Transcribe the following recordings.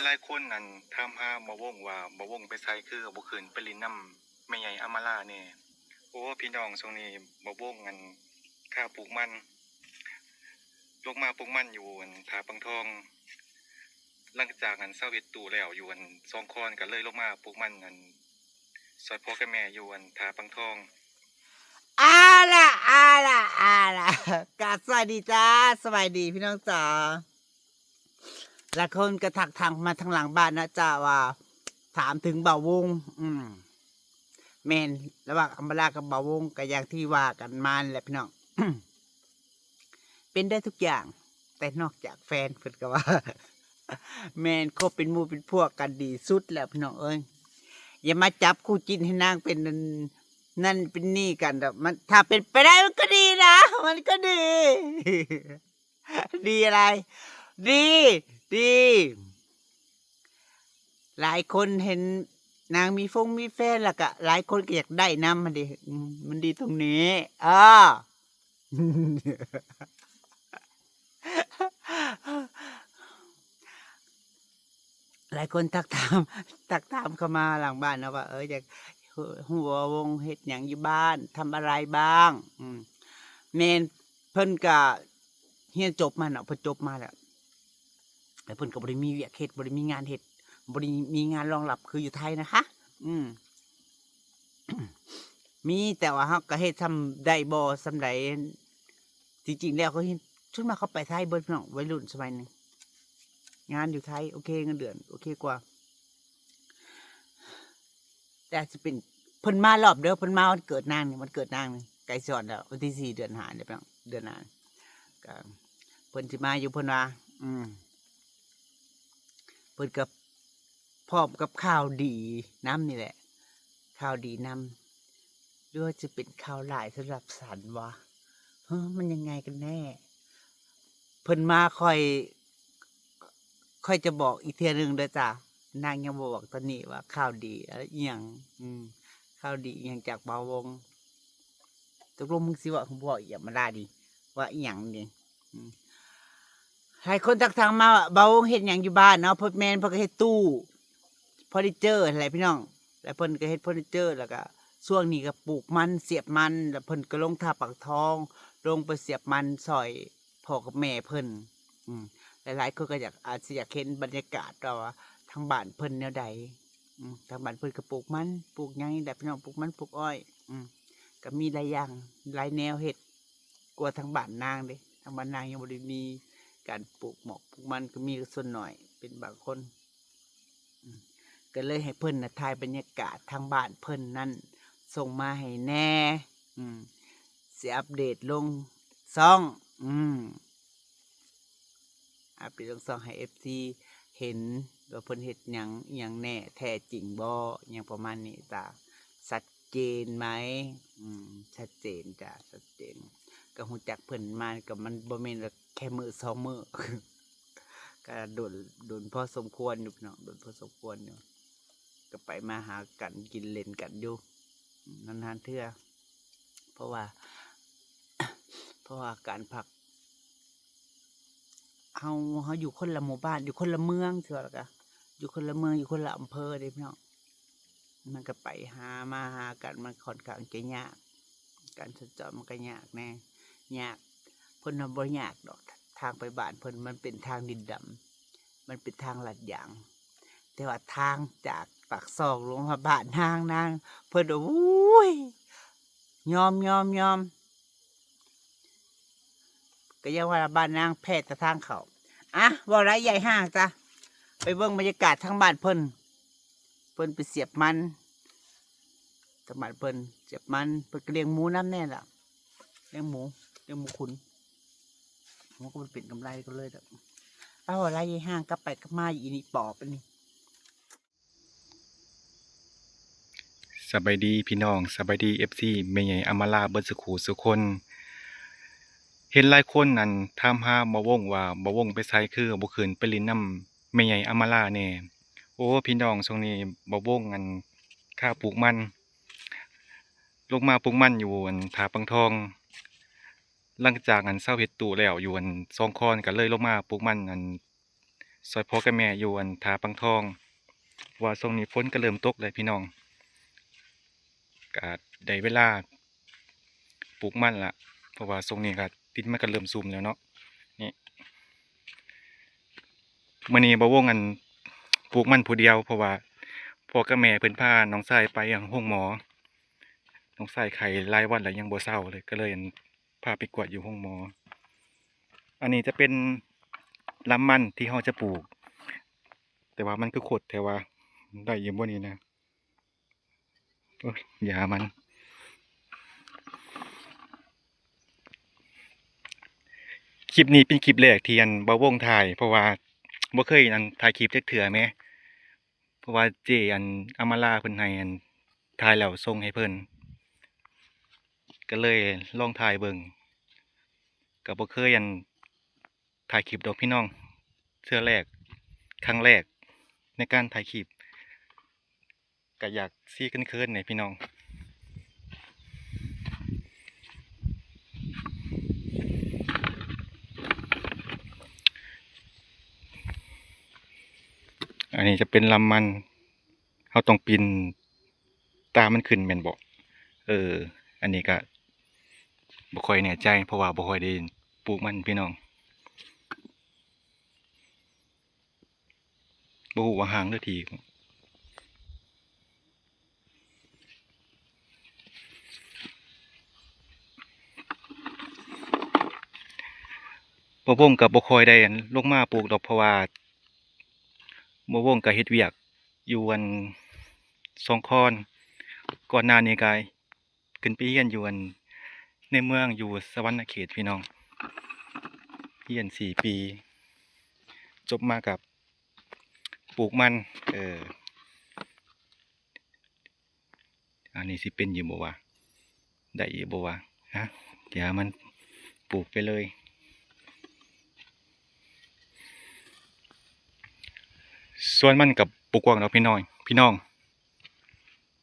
ຫຼາຍຄົນ ອັນ ຖາມຫາບ່າວວົງວ່າ ບ່າວວົງໄປໃສ ຄືບໍ່ຂຶ້ນໄປຫຼິ້ນນຳແມ່ໃຫຍ່ອຳມາລາແດ່. ໂອ້ ພີ່ນ້ອງ ຊ່ວງນີ້ບ່າວວົງ ອັນ ຄາປູກມັນ ລົງມາປູກມັນຢູ່ ອັນ ທ່າປາງທອງ. ຫຼັງຈາກ ອັນ ເຊົາເຮັດຕູ້ແລ້ວຢູ່ ອັນ ສອງຄອນ ກໍເລີຍລົງມາປູກມັນ ອັນ ຊ່ອຍພໍ່ກັບແມ່ຢູ່ ອັນ ທ່າປາງທອງ. ເອົາລະ ເອົາລະ ເອົາລະ ກະສະບາຍດີຈ້າ ສະບາຍດີພີ່ນ້ອງຈ້າ. ຫຼາຍຄົນກໍທັກທາມມາທາງຫຼັງບ້ານນະຈ້າ ວ່າຖາມເຖິງບ່າວວົງ. ອືມ ແມ່ນ ລະຫວ່າງອຳມາລາກັບບ່າວວົງ ກໍຢ່າງທີ່ວ່າກັນມານັ້ນແຫຼະພີ່ນ້ອງ. ເປັນໄດ້ທຸກຢ່າງ ແຕ່ນອກຈາກແຟນ ເພິ່ນກໍວ່າ. ແມ່ນ ຄົບເປັນໝູ່ເປັນພວກກັນດີສຸດແລ້ວພີ່ນ້ອງເອີຍ. ຢ່າມາຈັບຄູ່ຈິ້ນໃຫ້ນາງເປັນນັ້ນເປັນນີ້ກັນດອກ. ມັນ ຖ້າເປັນໄປໄດ້ມັນກໍດີນະ ມັນກໍດີ. ດີອະໄລ? ດີ ດີ. ຫຼາຍຄົນເຫັນນາງມີຟົງມີແຟນ ແລ້ວກະຫຼາຍຄົນກໍຢາກໄດ້ນຳຫັ້ນເດ. ອືມ ມັນດີຕົງນີ້ ເອີ. ຫຼາຍຄົນທັກຖາມ ທັກຖາມເຂົ້າມາຫຼັງບ້ານເນາະວ່າ ເອີ ຢາກຮູ້ວ່າວົງເຮັດຫຍັງຢູ່ບ້ານ ທຳອະໄລບ້າງ. ອືມ ແມ່ນ ເພິ່ນກະຮຽນຈົບມາເນາະ ເພິ່ນຈົບມາແລ້ວ ແລ້ວເພິ່ນກໍບໍ່ໄດ້ມີວຽກເຮັດ ບໍ່ໄດ້ມີງານເຮັດ ບໍ່ໄດ້ມີງານລອງຮັບຄືຢູ່ໄທນະຄະ. ອືມ ມີ ແຕ່ວ່າເຮົາກໍເຮັດສ່ຳໃດບໍ່ສ່ຳໃດ. ຈິງໆແລ້ວເຂົາເຮັດ ສ່ວນມາກເຂົາໄປໄທເບິດພີ່ນ້ອງ ໄວລຸ້ນສະໄໝນີ້ ງານຢູ່ໄທໂອເຄ ເງິນເດືອນໂອເຄກວ່າ. ແຕ່ຊິເປັນ ເພິ່ນມາລອບເດີ ເພິ່ນມາວັນເກີດນາງນີ້ ວັນເກີດນາງນີ້ ໃກ້ຊິຮອດແລ້ວ ວັນທີສີ່ ເດືອນຫ້ານີ້ພີ່ນ້ອງ ເດືອນໜ້າ ກໍເພິ່ນຊິມາຢູ່ ເພິ່ນວ່າ. ອືມ ເພິ່ນກໍພ້ອມກັບຂ່າວດີນຳນີ້ແຫຼະ ຂ່າວດີນຳ ຫຼືວ່າຈະເປັນຂ່າວຮ້າຍສຳລັບສັນວະ? ເຮີ ມັນຍັງໄງກັນແນ່? ເພິ່ນມາ ຂ້ອຍ ຂ້ອຍຈະບອກອີກເທື່ອໜຶ່ງເດີຈ້າ. ນາງຍັງບໍ່ບອກຕອນນີ້ວ່າຂ່າວດີອີ່ຫຍັງ. ອືມ ຂ່າວດີອີ່ຫຍັງຈາກບ່າວວົງ? ຕົກລົງມຶງຊິເວົ້າ ເວົ້າອີ່ຫຍັງມາລານີ້ ວ່າອີ່ຫຍັງນີ້? ອືມ ຫຼາຍຄົນທັກທາມມາວ່າ ບ່າວວົງເຮັດຫຍັງຢູ່ບ້ານເນາະ? ເພິ່ນ ແມ່ນ ເພິ່ນກໍເຮັດຕູ້ເຟີນິເຈີຫັ້ນແຫຼະພີ່ນ້ອງ ແລ້ວເພິ່ນກໍເຮັດເຟີນິເຈີ ແລ້ວກໍຊ່ວງນີ້ກໍປູກມັນ ສຽບມັນ ແລ້ວເພິ່ນກໍລົງທ່າປາກທອງ ລົງໄປສຽບມັນຊ່ອຍພໍ່ກັບແມ່ເພິ່ນ. ອືມ ຫຼາຍໆຄົນກໍຢາກ ອາດຊິຢາກເຫັນບັນຍາກາດວ່າທາງບ້ານເພິ່ນແນວໃດ. ອືມ ທາງບ້ານເພິ່ນກໍປູກມັນ ປູກຫຍັງນີ້ແຫຼະພີ່ນ້ອງ ປູກມັນ ປູກອ້ອຍ. ອືມ ກໍມີຫຼາຍຢ່າງ ຫຼາຍແນວເຮັດກວ່າທາງບ້ານນາງເດ້. ທາງບ້ານນາງຍັງບໍ່ໄດ້ມີການປູກໝອກ ປູກມັນ ກໍມີສ່ວນໜ້ອຍ ເປັນບາງຄົນ. ອືມ ກໍເລີຍໃຫ້ເພິ່ນນະ ຖ່າຍບັນຍາກາດທາງບ້ານເພິ່ນນັ້ນ ສົ່ງມາໃຫ້ແດ່. ອືມ ຊິອັບເດດລົງຊ່ອງ. ອືມ ອັບເດດລົງຊ່ອງໃຫ້ເອັຟຊີເຫັນວ່າເພິ່ນເຮັດຫຍັງ ອີ່ຫຍັງແນ່ ແທ້ຈິງບໍ່ ອີ່ຫຍັງປະມານນີ້. ຕາ ຊັດເຈນໄໝ? ອືມ ຊັດເຈນຈ້າ ຊັດເຈນ. ກໍຮູ້ຈັກເພິ່ນມາ ກໍມັນບໍ່ແມ່ນວ່າແຄ່ມື້ສອງມື້ ກໍດົນ ດົນພໍສົມຄວນຢູ່ເນາະ ດົນພໍສົມຄວນຢູ່. ກໍໄປມາຫາກັນ ກິນຫຼິ້ນກັນຢູ່ ນານໆເທື່ອ ເພາະວ່າ ເພາະວ່າການພັກ ເຮົາ ເຮົາຢູ່ຄົນລະໝູ່ບ້ານ ຢູ່ຄົນລະເມືອງ ຊິວ່າລະກະ ຢູ່ຄົນລະເມືອງ ຢູ່ຄົນລະອຳເພີເດ້ພີ່ນ້ອງ. ມັນກໍໄປຫາມາຫາກັນ ມັນຂ້ອນຂ້າງຈະຍາກ ການສັນຈອນມັນກໍຍາກແດ່ ຍາກ. ເພິ່ນວ່າບໍ່ຍາກດອກ ທາງໄປບ້ານເພິ່ນມັນເປັນທາງດິນດຳ ມັນເປັນທາງລາດຢາງ. ແຕ່ວ່າທາງຈາກປາກຊ່ອງລົງມາບ້ານນາງ ນາງ ເພິ່ນວ່າ ໂອ້ຍ ຍອມ ຍອມ ຍອມ. ກໍຍັງວ່າບ້ານນາງແພ້ແຕ່ທາງເຂົ້າ. ອະ ເວົ້າຫຼາຍຢາຍຫ່າງຈ້າ ໄປເບິ່ງບັນຍາກາດທາງບ້ານເພິ່ນ. ເພິ່ນໄປສຽບມັນ ທາງບ້ານເພິ່ນສຽບມັນ ເພິ່ນກໍລ້ຽງໝູນຳແດ່ລະ ລ້ຽງໝູ ລ້ຽງໝູຂຸນ. ໝູກໍບໍ່ເປັນກຳໄລກັນເລີຍດອກ. ເອົາ ເວົ້າຫຼາຍຢາຍຫ່າງ ກັບໄປກັບມາ ອີ່ນີ້ປອບອັນນີ້. ສະບາຍດີພີ່ນ້ອງ ສະບາຍດີເອັຟຊີ ແມ່ໃຫຍ່ອຳມາລາເບິດສູ່ຄູ່ສູ່ຄົນ. ເຫັນຫຼາຍຄົນ ອັນ ຖາມຫາບ່າວວົງວ່າ ບ່າວວົງໄປໃສ ຄືບໍ່ຂຶ້ນໄປຫຼິ້ນນຳແມ່ໃຫຍ່ອຳມາລາແດ່. ໂອ້ ພີ່ນ້ອງ ຊ່ວງນີ້ບ່າວວົງ ອັນ ຄາປູກມັນ ລົງມາປູກມັນຢູ່ ອັນ ທ່າປາງທອງ. ຫຼັງຈາກ ອັນ ເຊົາເຮັດຕູ້ແລ້ວຢູ່ ອັນ ສອງຄອນ ກໍເລີຍລົງມາປູກມັນ ອັນ ຊ່ອຍພໍ່ກັບແມ່ຢູ່ອັນທ່າປັງທອງ ເພາະວ່າຊ່ວງນີ້ຝົນກໍເລີ່ມຕົກແລ້ວພີ່ນ້ອງ ກໍໄດ້ເວລາ ປູກມັນລະ ເພາະວ່າຊ່ວງນີ້ກໍດິນມັນກໍເລີ່ມຊຸ່ມແລ້ວເນາະ. ນີ້ ມື້ນີ້ບ່າວວົງ ອັນ ປູກມັນຜູ້ດຽວ ເພາະວ່າພໍ່ກັບແມ່ເພິ່ນພານ້ອງຊາຍໄປໂຮງໝໍ ນ້ອງຊາຍໄຂ້ຫຼາຍວັນແລ້ວຍັງບໍ່ເຊົາເລີຍ ກໍເລີຍ ອັນ ພາໄປກວດຢູ່ໂຮງໝໍ. ອັນນີ້ຈະເປັນລຳມັນທີ່ເຮົາຈະປູກ ແຕ່ວ່າມັນຄືຄົດແທ້ວ່າ ໄດ້ຢູ່ບໍ່ນີ້ນະ? ໂອ້ຍ ຢາມັນ. ຄລິບນີ້ເປັນຄລິບແລກທີ່ ອັນ ບ່າວວົງຖ່າຍ ເພາະວ່າບໍ່ເຄີຍ ອັນ ຖ່າຍຄລິບຈັກເທື່ອແໝ ເພາະວ່າເຈ້ ອັນ ອຳມາລາ ເພິ່ນໃຫ້ ອັນ ຖ່າຍແລ້ວສົ່ງໃຫ້ເພິ່ນ ກໍເລີຍລອງຖ່າຍເບິ່ງ ກໍບໍ່ເຄີຍ ອັນ ຖ່າຍຄລິບດອກພີ່ນ້ອງ ເທື່ອແລກ ຄັ້ງແລກໃນການຖ່າຍຄລິບ ກະຢາກຊີເຂີນໆແດ່ພີ່ນ້ອງ. ອັນນີ້ຈະເປັນລຳມັນ ເຮົາຕ້ອງປິ່ນຕາມັນຂຶ້ນແມ່ນບໍ່? ເອີ ອັນນີ້ກະບໍ່ຄ່ອຍແນ່ໃຈ ເພາະວ່າບໍ່ຄ່ອຍໄດ້ປູກມັນພີ່ນ້ອງ. ບໍ່ຮູ້ວ່າຫ່າງເດີທີ່ ບ່າວວົງກໍບໍ່ຄ່ອຍໄດ້ ອັນ ລົງມາປູກດອກ ເພາະວ່າບ່າວວົງກໍເຮັດວຽກຢູ່ ອັນ ສອງຄອນ ກ່ອນໜ້ານີ້ກໍ ຂຶ້ນໄປຮຽນຢູ່ ອັນ ໃນເມືອງຢູ່ສະຫວັນນະເຂດພີ່ນ້ອງ ຮຽນສີ່ປີ ຈົບມາກັບປູກມັນ ເອີ ອັນນີ້ຊິເປັນຢູ່ບໍ່ວະ ໄດ້ຢູ່ບໍ່ວະ ຮະ ຢ່າມັນ ປູກໄປເລີຍ. ສວນມັນກໍບໍ່ກວ້າງດອກພີ່ນ້ອງ ພີ່ນ້ອງ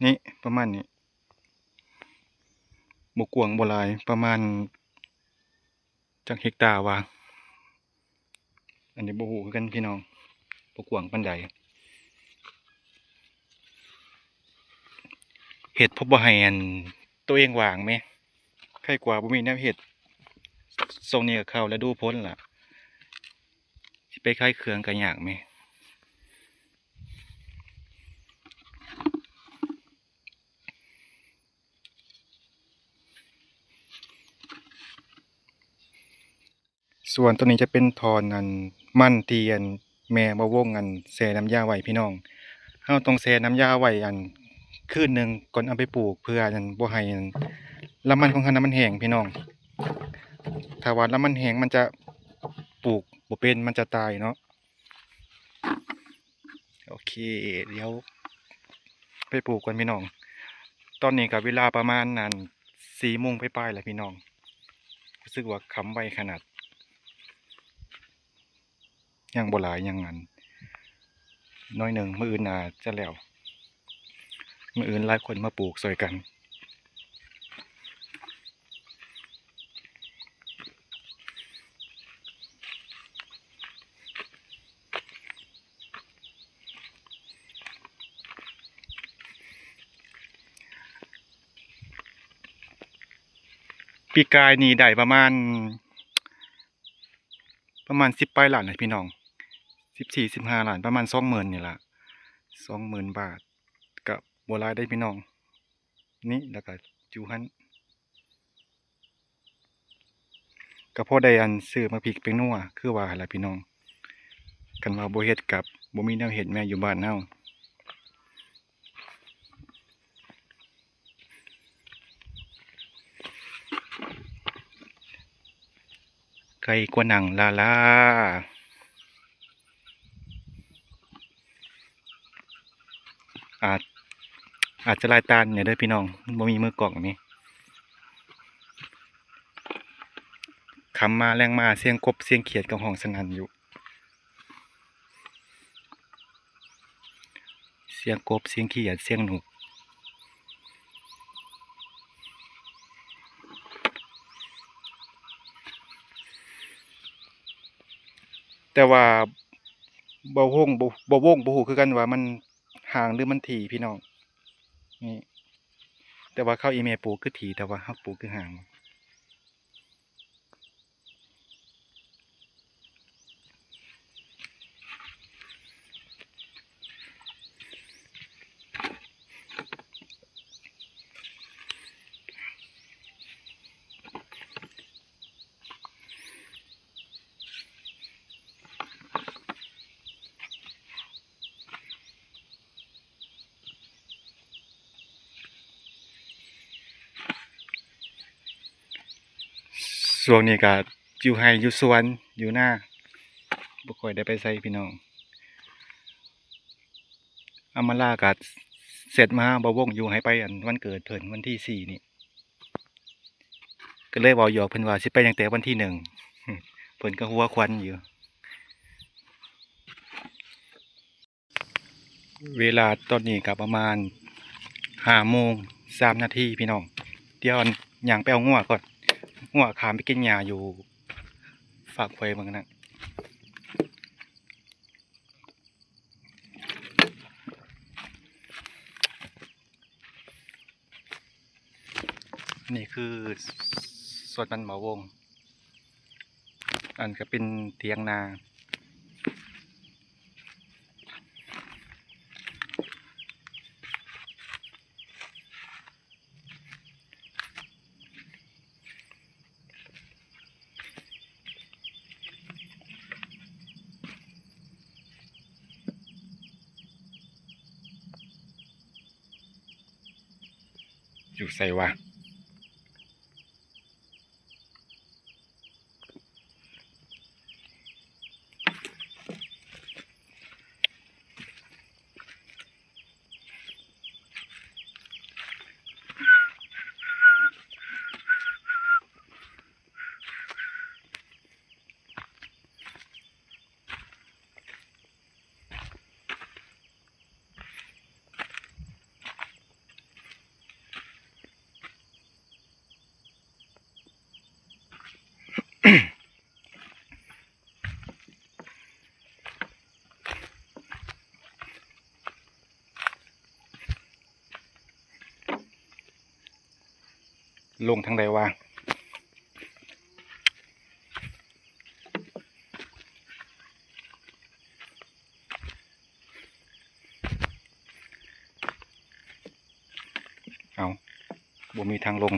ນີ້ປະມານນີ້ ບໍ່ກວ້າງບໍ່ຫຼາຍ ປະມານຈັກເຮັກຕາວະ ອັນນີ້ບໍ່ຮູ້ຄືກັນພີ່ນ້ອງ ບໍ່ກວ້າງປານໃດ. ເຮັດເພື່ອບໍ່ໃຫ້ ອັນ ໂຕເອງວ່າງແໝ ໄຄກວ່າບໍ່ມີແນວເຮັດ. ຊ່ວງນີ້ກໍເຂົ້າລະດູຝົນລະ ຊິໄປຂາຍເຄື່ອງກໍຍາກແໝ. ສ່ວນໂຕນີ້ຈະເປັນທ່ອນ ອັນ ມັນທີ່ ອັນ ແມ່ບ່າວວົງ ອັນ ແຊ່ນ້ຳຢາໄວ້ພີ່ນ້ອງ. ເຮົາຕ້ອງແຊ່ນ້ຳຢາໄວ້ ອັນ ຄືນໜຶ່ງກ່ອນເອົາໄປປູກ ເພື່ອ ອັນ ບໍ່ໃຫ້ ອັນ ລຳມັນຂອງເຮົານັ້ນມັນແຫ້ງພີ່ນ້ອງ. ຖ້າວ່າລຳມັນແຫ້ງມັນຈະ ປູກບໍ່ເປັນ ມັນຈະຕາຍເນາະ. ໂອເຄ ດຽວໄປປູກກ່ອນພີ່ນ້ອງ. ຕອນນີ້ກໍເວລາປະມານ ອັນ ສີ່ໂມງປາຍໆແລ້ວພີ່ນ້ອງ. ຮູ້ສຶກວ່າຄ່ຳໄວຂະໜາດ. ຍັງບໍ່ຫຼາຍ ຍັງ ອັນ ໜ້ອຍໜຶ່ງ ມື້ອື່ນໜ້າຈະແລ້ວ. ມື້ອື່ນຫຼາຍຄົນມາປູກຊ່ອຍກັນ. ປີກາຍນີ້ໄດ້ປະມານ ປະມານສິບປາຍລ້ານແຫຼະພີ່ນ້ອງ ສິບສີ່ ສິບຫ້າລ້ານ ປະມານສອງໝື່ນນີ້ລະ ສອງໝື່ນບາດ ກະບໍ່ຫຼາຍເດ້ພີ່ນ້ອງ. ນີ້ ແລ້ວກະຢູ່ຫັ້ນ ກະພໍໄດ້ ອັນ ຊື້ໝາກພິກແປ້ງນົວ ຄືວ່າຫັ້ນລະພີ່ນ້ອງ. ຄັນວ່າບໍ່ເຮັດກະບໍ່ມີແນວເຮັດແມ່ຢູ່ບ້ານເຮົາ. ໄກກວ່ານັ່ງລາລາ ອາດ ອາດຈະຫຼາຍຕາແດ່ເດີພີ່ນ້ອງ ບໍ່ມີມືກ້ອງນີ້. ຄ່ຳມາແລງມາ ສຽງກົບສຽງຂຽດກໍຮ້ອງສະໜັ່ນຢູ່. ສຽງກົບ ສຽງຂຽດ ສຽງນົກ. ແຕ່ວ່າ ບໍ່ວົງ ບໍ່ ບໍ່ວົງ ບໍ່ຮູ້ຄືກັນວ່າມັນຫ່າງ ຫຼື ມັນຖີ່ ພີ່ນ້ອງ. ນີ້ ແຕ່ວ່າເຂົ້າອີ່ແມ່ປູກຄືຖີ່ ແຕ່ວ່າເຮົາປູກຄືຫ່າງ. ຊ່ວງນີ້ກະຢູ່ໄຮ່ຢູ່ສວນຢູ່ນາ ບໍ່ຄ່ອຍໄດ້ໄປໃສພີ່ນ້ອງ. ອຳມາລາກະແຊັດມາຫາບ່າວວົງຢູ່ ໃຫ້ໄປອັນວັນເກີດເພິ່ນວັນທີສີ່ນີ້ ກະເລີຍເວົ້າຫຍອກເພິ່ນວ່າຊິໄປຕັ້ງແຕ່ວັນທີໜຶ່ງ ເພິ່ນກະຫົວຂວັນຢູ່. ເວລາຕອນນີ້ກະປະມານຫ້າໂມງສາມນາທີພີ່ນ້ອງ. ດຽວຍ່າງໄປເອົາງົວກ່ອນ ງົວຂ້າມໄປກິນຫຍ້າຢູ່ຟາກຫ້ວຍເບິ່ງນັ້ນ. ນີ້ຄືສວນມັນໝໍວົງ ອັນກະເປັນຖຽງນາ. ຢູ່ໃສວະ? ລົງທາງໃດວະ? ເອົ້າ ບໍ່ມີທາງລົງ.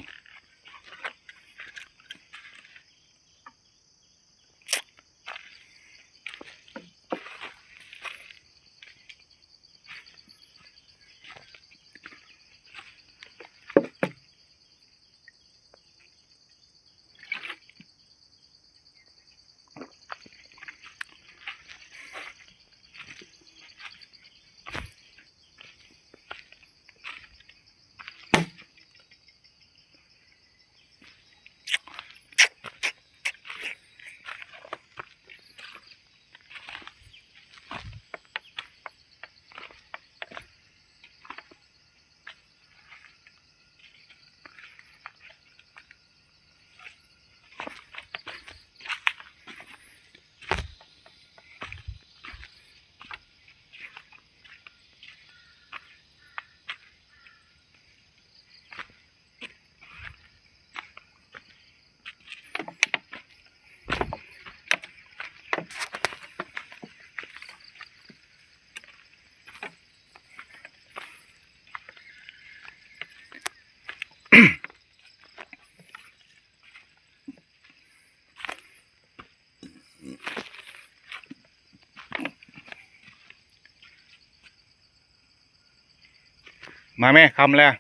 ມາແມ່ ຄ່ຳແລ້ວ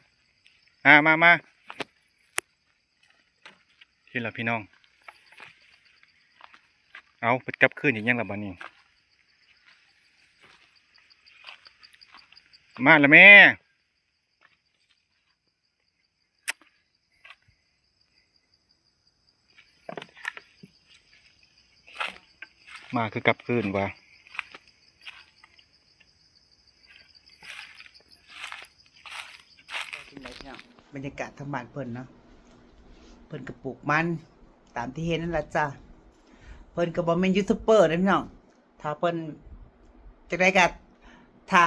ມາ ມາ ມາ. ເຫັນລະພີ່ນ້ອງ ເອົາ ໄປກັບຄືນອີກຫຍັງລະບາດນີ້ ມາລະແມ່. ມາຄືກັບຄືນວ່າ ບັນຍາກາດທາງບ້ານເພິ່ນເນາະ ເພິ່ນກະປູກມັນຕາມທີ່ເຫັນນັ້ນລະຈ້າ ເພິ່ນກະບໍ່ແມ່ນຢູທູບເບີເດ້ພີ່ນ້ອງ ຖ້າເພິ່ນ จั่งใด๋ก็ ถ้า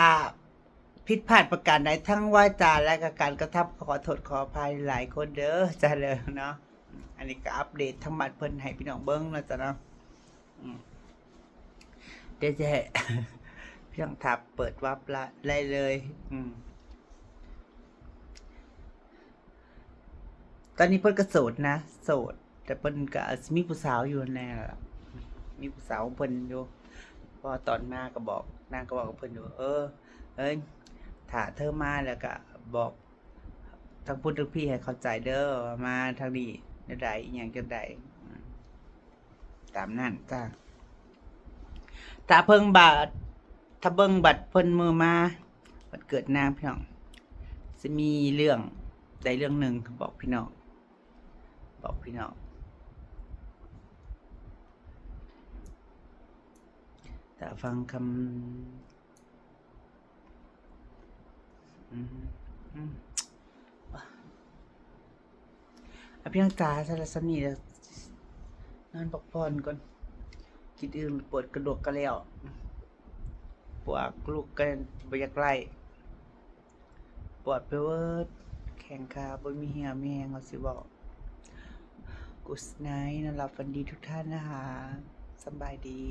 ผิดพลาดประการใดทั้งวาจาและก็การกระทำ ขอโทษขออภัยหลายคนเด้อ จ้าเด้อเนาะ อันนี้ก็อัปเดตทางบ้านเพิ่นให้พี่น้องเบิ่งเนาะจ้ะเนาะ อืม เดี๋ยวจะให้ พี่น้องถ้าเปิดวับละได้เลย อืม ตอนนี้เพิ่นก็โสดนะ โสด แต่เพิ่นก็อาจสิมีผู้สาวอยู่แน่ล่ะ มีผู้สาวของเพิ่นอยู่ เพราะว่าตอนมาก็บอก นางก็บอกกับเพิ่นอยู่ เออ เอ้ย ถ้าเธอมาแล้วก็บอกทางพุ้นทางพี้ให้เข้าใจเด้อ ว่ามาทางนี้แนวใด๋ อีหยังจั่งใด๋ อืม ตามนั้นจ้า ถ้าเบิ่งบัด ถ้าเบิ่งบัดเพิ่นมื้อมา บัดเกิดนางพี่น้อง สิมีเรื่องใดเรื่องหนึ่งบอกพี่น้อง บอกพี่น้อง ถ้าฟังคำ อืม อืม อ่ะ พี่น้องจ๋า สำหรับส่ำนี้แล้ว นอนพักผ่อนก่อน กินอิ่ม ปวดกระดูกก็แล้ว ปวดลุกก็บ่อยากไล่ ปวดไปเบิด แข้งขาบ่มีเรี่ยวมีแรง ว่าสิเว้า Good night นอนหลับฝันดีทุกท่านนะคะ สำบายดี